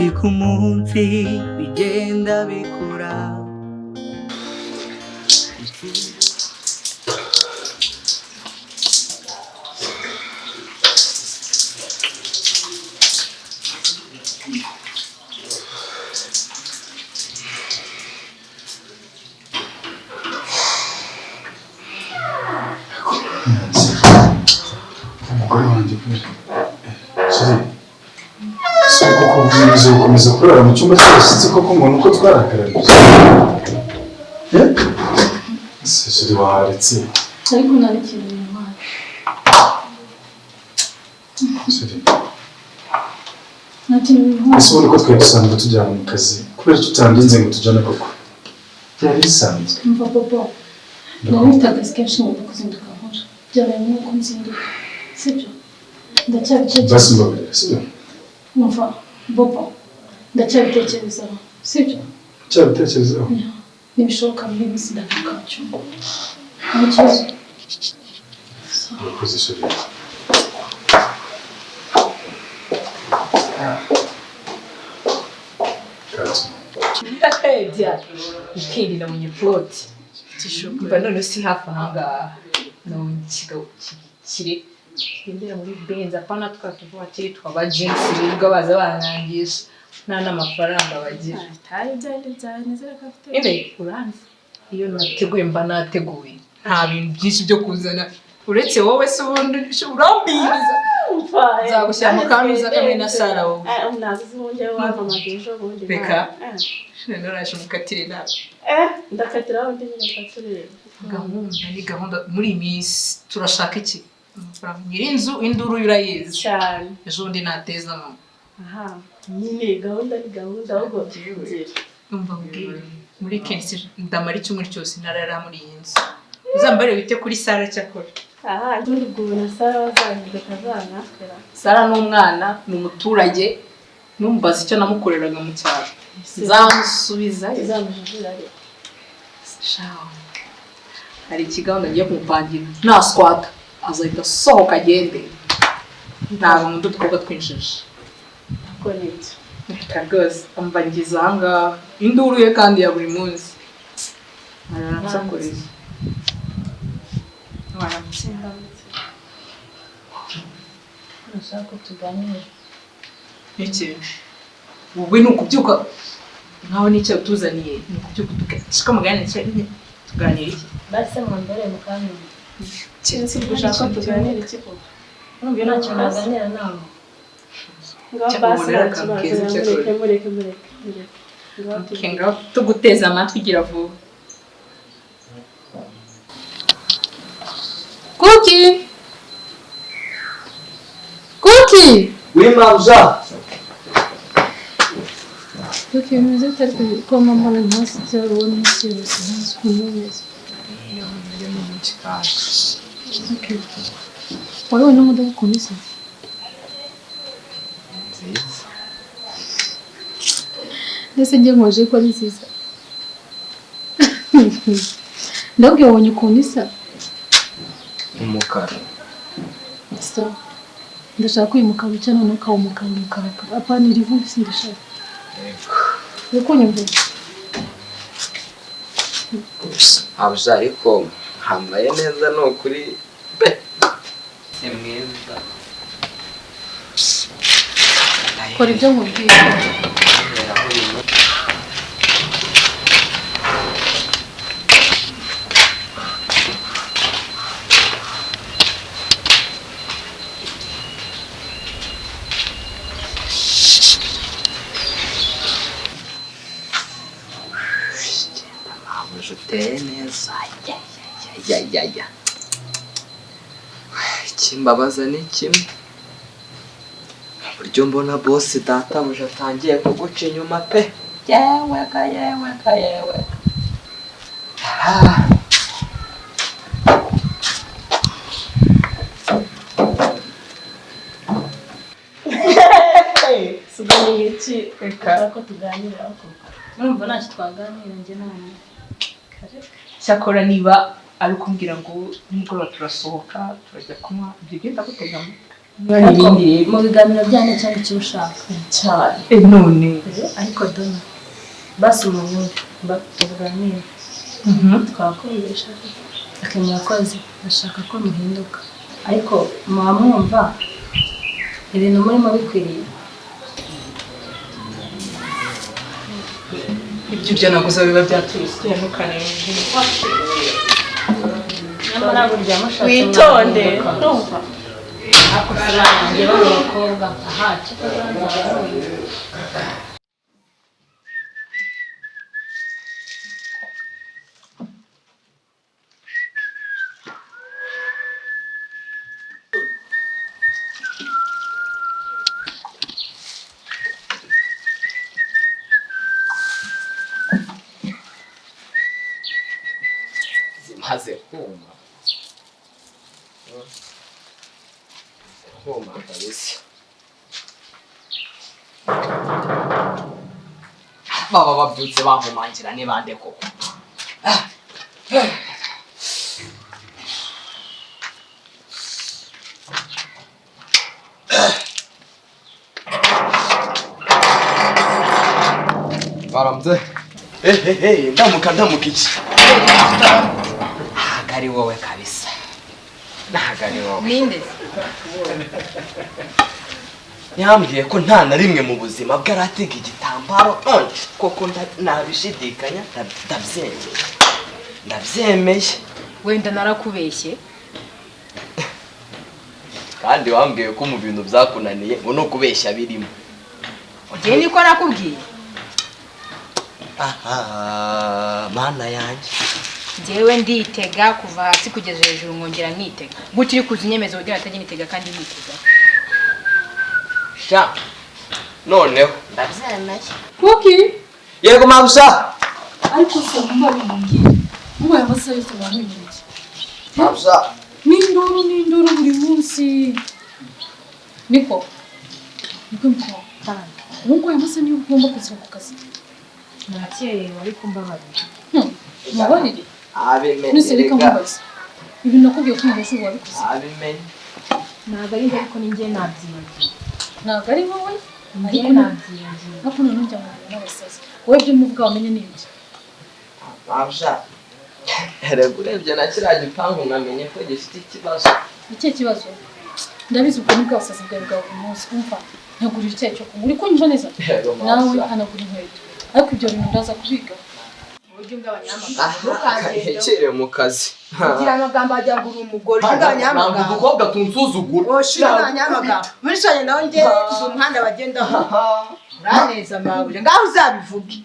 Umunsi ku munsi bigenda bikura. Umugore wanjye kubera chérie, si uko kuvuza gukomeza kurara mu cyumba cy'abashyitsi koko ngo ni uko twarakarabije? Ese chérie, waretse? Ariko nta n'ikintu bintwaye. Chérie, Nta kintu bintwaye. ese ubundi ko twari dusanzwe tujyana mu kazi, kubera icyo utandinze ngo tujyane koko? Byari bisanzwe. Umva bobo, nari mfite akazi kenshi ngomba kuzinduka nkora. Byabaye ngombwa ko nzinduka, sibyo? Ndacyabitekereza. Basi mbabarira, sibyo? Umva bobo, ndacyabitekerezaho, sibyo? Cyabitekerezaho. Nibishoboka muri iyi minsi ndagaruka mu cyumba. Nta kibazo. Urakoze, chérie. Kati. Bya weekend nabonye plot mba none si hafi ahangaha, nabonye ikigabo kirekire kigendera muri Benz, apana twa tuvatiri twaba jensi birirwa baza banangisha nta n'amafaranga bagira. Ebe uranzi iyo nateguye mba nateguye, nta bintu byinshi byo kuzana uretse wowe. Se ubundi urambiriza, nzagushyira mu kantuza kamwe na Sara wowe. Reka naraje mukatire nawe. Ndakatira undi nyine mukatire. Gahunda ni gahunda, muri iyi minsi turashaka iki? Amafaranga. Nyir'inzu induru urayizi. Cyane. Ejo bundi nateza mama. Aha nyine gahunda ni gahunda, ahubwo ngira. Umva mbwire, muri kenshi ndamara icyumweru cyose narara muri iyi nzu, uzambare wite kuri Sara cyakora. Aha ubundi ubwo ubona Sara wazahinduka akazanakera. Sara ni umwana, ni umuturage, numbaza icyo namukoreraga mu cyaro nzamusubizayo. Izamujijira rero. Shawa, hari ikigahunda ngiye kumupangira, naswata azahita asohoka agende. Ntabwo nkunda udukobwa twinjije. Ako nibyo. Reka rwose ambangiza ahangaha induru ye kandi ya buri munsi aransakuriza. Waramutse. Nashaka ko tuganira. Iki wowe ni ukubyuka nkaho n'icyo utuzaniye, ni ukubyuka tugashika mugani tuganira iki? Basi mwambere mukanyuma. Sinzi gushaka ko tuganira iki koko? Urumva nta kintu naganira nawe. Ngaho Cyangwa basi ubonera nta akantu kibazo. keza. Mureke, mureke, mureke, mureke. Ngaho Okay, tugende. ngaho tuguteza amatwi, gira vuba. Kuki! Kuki! Oui, Marja. Kuki, bimeze bite? Ariko ko mama ntazi ubona iminsi yose ntazi ukuntu bimeze. Okay. Wowe n'imodoka ukuntu isa? Nziza. Ndetse njye nkoje ko ari nziza. Ndabwiye, wabonye ukuntu isa? Umukara. Sawa. Ndashaka kwimuka bucya none ukaba umukara, umukara. Apana iri vumbi, sindashaka. Yego. Uri kunyumva? Abuja, ariko hambaye neza ni ukuri pe. Ni mwiza. Kora ibyo nkubwiye. Abuja, uteye neza. Ya ya ya ya. Ikimbabaza ni kimwe. Uburyo mbona bosi databuja atangiye kuguca inyuma pe. Yeweka, yeweka, yeweka. Ah. Tuganira iki? Reka. Ushaka ko tuganira koko? Urumva ntacyo twaganira njye nawe. Cyakora niba ari kumbwira ngo nimugoroba turasohoka turajya kunywa, ibyo byo ndagutega amatwi. Ariko mu biganiro byanyu cyangwa icyo ushaka cyane none ariko dona basi umuhungu tuganire twakumvisha murakoze ndashaka ko muhinduka ariko muba mwumva ibintu murimo bikwiriye ibyo urya naguze biba byaturiye ntukanenge nyamara burya mushatse Witonde ndumva ariko se banjye bano bakobwa aha cyo Zimaze kuma. Kuma kabisa. Baba babyutse bankomangira ni bande koko. Baramze. Hey, ndamuka ndamuka iki? Ntabwo ari wowe kabisa. Ntabwo ari wowe. Ninde? Yambwiye ko nta na rimwe mu buzima bwe aratega igitambaro none koko nabishidikanya ndabyemeye. Ndabyemeye. Wenda narakubeshye. Kandi wambwiye ko mu bintu byakunaniye ngo no kubeshya birimo. Njye niko nakubwiye. Aha, mana yanjye. Njyewe nditega kuva hasi kugeza hejuru nkongera nkitega. Gutyo uri kuza unyemeza uburyo natajya nitega kandi nitega. Sha. Noneho ndabyemeye. Kuki? Yego mabusha. Ariko se mbabimbwiye. Mubaye amasaha yose bankwiye. Mabusha. N'induru n'induru buri munsi. Niko. Niko mko. Ubu ngubu aya masaha niyo ugomba kuzira ku kazi. Nakerewe ariko mbabarira. Mubabarire. Abimenye. Nuse reka nkubaze. Ibintu nakubwiye ko umuntu wabikoze. Abimenye. Ntabwo ari njye ariko ni njye nabyibagiwe. Ntabwo ari wowe ariko nabyibagiwe. Ariko noneho njya mu bintu n'abasazi. Wowe ibyo muvuga wamenye ni ibyo. Mabusha. Erega urebye na kiriya gipangu nkamenye ko gifite ikibazo. Ikihe kibazo? Ndabizi ubwo ni bw'abasazi bwawe bwa buri munsi. Umva, ntagurira icyayi cyo kunywa. Uri kunyumva neza? Nawe hanagura inkweto. Ariko ibyo bintu ndaza kubiga. Uburyo bw'abanyamaguru. Hekere mu kazi. Ugira amagambo agira ngo uri umugore. Ntabwo udukobwa tunsuzugura. Oshira abanyamaguru. Muri shanye nawe njye uzi umuhanda bagendaho. Uraneza mabuja. Ngaho uzabivuge.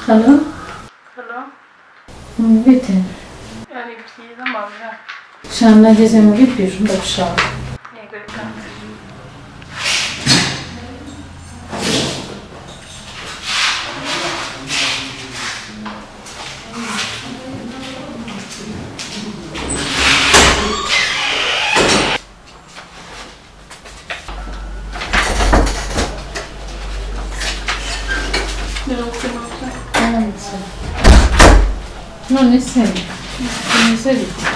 Halo? Halo? Bite? Ari byiza mabwa. Sha nageze muri biju ndagushaka. Yego reka nze. None se bimeze bite?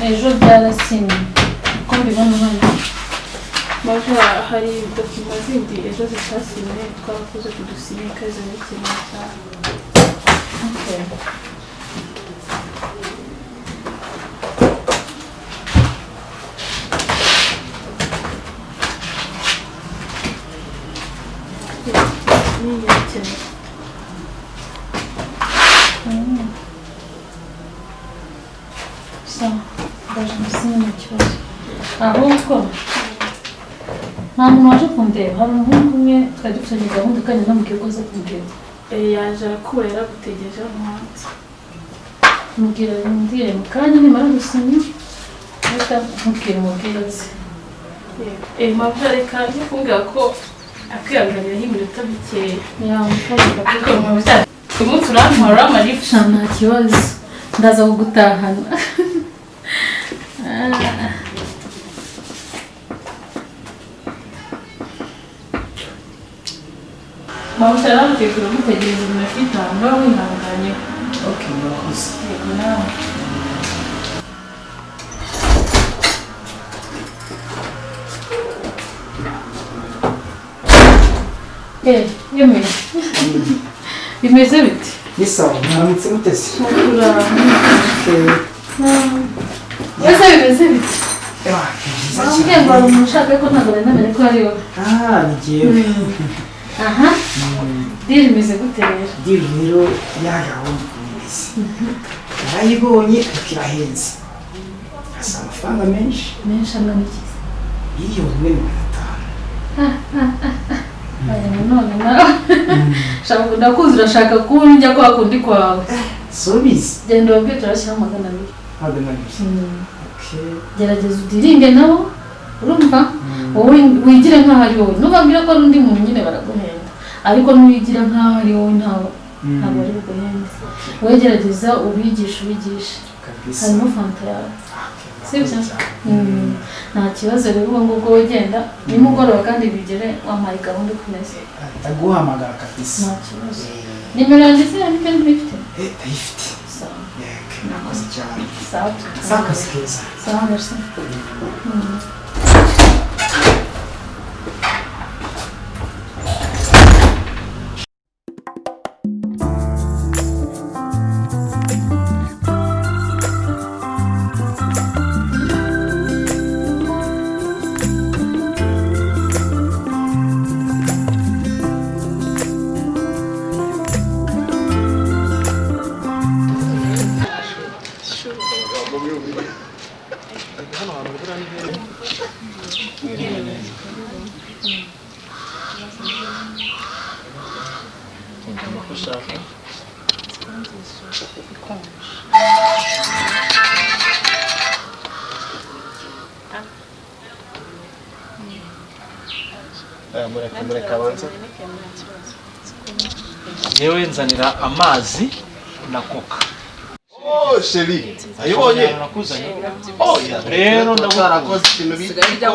Ejo byarasinye uko mbibona hano. Mabwa hari dokima zindi ejo zitasinye twabakoze kudusinye kandi zirakenewe cyane. Okay. Ni irakenewe. Sawa, ndaje musinye nta kibazo. Ahubwo nta muntu waje kundeba, hari umuhungu umwe twari dufitanye gahunda kandi namubwiye ko aza kundeba. Yaje arakubura yaragutegereje hano hanze. Mubwira mbwire mu kanya nimara gusinya reka mubwire umubwire aze. Mabwa reka no kumbwira ko akwihanganira nk'iminota mikeya. Ariko mabwa umunsi urampora uramara ifu. Sha nta kibazo ndaza kugutahana. Mabwa yaragutegura umutegereza iminota itanu ngaho wihanganye. Okay, murakoze. Yego nawe. Yemwe bimeze bite? Ni sawa, mwaramutse mutese. Ese bimeze bite? Byiza Wambwiye ngo hari umuntu ushaka ariko ntabwo nari namenye ko ari wowe. Ah, ni jyewe. Aha. Diri imeze gute rero? Diri rero ya gahunda ukuntu imeze. Narayibonye ariko irahenze. Asa amafaranga menshi. Menshi angana iki? 1,500,000. Aya none nawe. Shaka ndakuzi urashaka kunjya kwa kundi kwawe. Subizi. Genda ubabwire turashyiraho 200. 200. Okay. Gerageza udiringe nabo urumva wowe wigire nkaho ari wowe nubabwira ko ari undi muntu nyine baraguhenda ariko nuwigira nkaho ari wowe ntabwo bari buguhende. Wowe gerageza ubigishe harimo fanta yawe sibyo? Nta kibazo rero ubwo ngubwo wigenda nimugoroba kandi bigere wampaye gahunda uko imeze. Ndaguhamagara kabisa. Nta kibazo. Nimero yanjye se yandike ntuyifite? Ndayifite. Sawa. Murakoze cyane. Sawa. Sawa akazi keza. Sawa merci. Yewe nzanira amazi na koka. Oh chérie, ayibonye? Oya, rero ndakora ikintu bita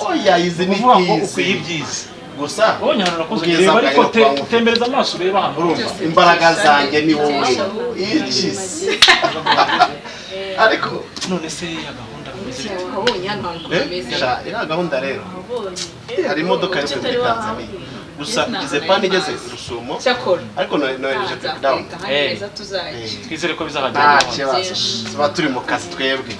oya izi ni ukwiye ibyiza. Gusa ubonye ahantu nakuzanye reba ariko tembereza amaso ureba ahantu urumva imbaraga zanjye ni wowe. Iki se? Ariko none se ya gahunda bimeze bite? Sha iriya gahunda rero hari imodoka yo muri Tanzania. Gusa igize pani igeze Rusumo ariko nohereje breakdown. Twizere ko bizahagera. Nta kibazo. Tuba turi mu kazi twebwe.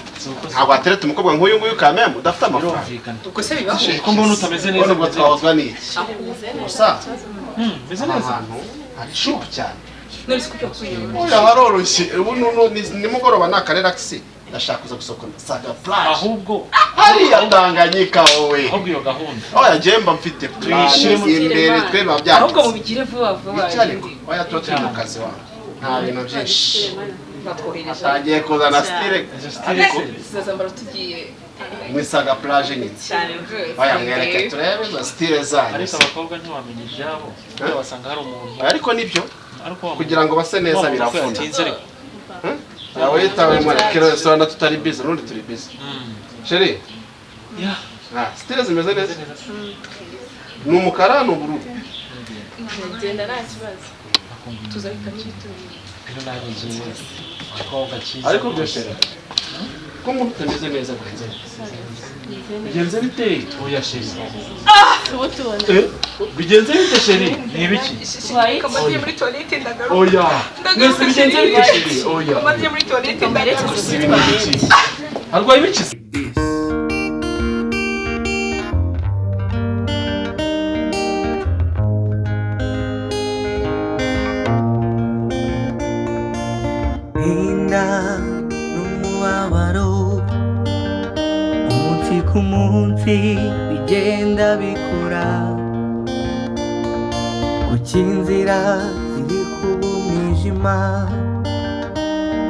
Ntabwo watereta umukobwa nk'uyu nguyu kameme udafite amafaranga. Ubwo se bibaho? Ko mbona utameze neza ubwo twahozwa n'iki? Gusa meze neza. Ahantu hari shupu cyane. None se kuki wakuye? Oya haroroshye. Ubu nimugoroba ni akarelakisi. Ndashaka kuza gusohoka Saga Plage. Ahubwo hariya Tanganyika wowe. Ahubwo iyo gahunda. Oya jemba mfite plan imbere twe babyanditse. Ahubwo mubigire vuba vuba. Oya tuba turi mu kazi wawe. Nta bintu byinshi. Atangiye kuzana style. Tuzazambara tugiye muri Saga Plage nyine. Cyane rwose. Oya mwereke turebe izo style zanyu. Ariko abakobwa ntiwamenya ibyabo. Wasanga hari umuntu. Ariko nibyo. Kugira ngo base neza biravuna. Yawe yitawe muri restaurant tutari busy n'undi turi busy. Chérie. Yeah. Ah, style zimeze neza. Ni umukara ni ubururu. Ngenda nta kibazo. Tuzahita tubituye. Ariko byo chérie. Ko umuntu utameze neza bigenze bigenze bite? Oya chérie. Ah, tubona. Bigenze bite chérie? Ni ibiki? Kamaze muri toilette ndagaruka. Oya. Mwese bigenze bite chérie? Oya. Kamaze muri toilette ndagaruka. Arwaye ibiki? Inda n'umubabaro umunsi ku munsi bigenda bikura kuki inzira ziri kuba umwijima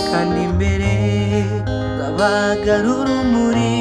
kandi imbere zabaga urumuri.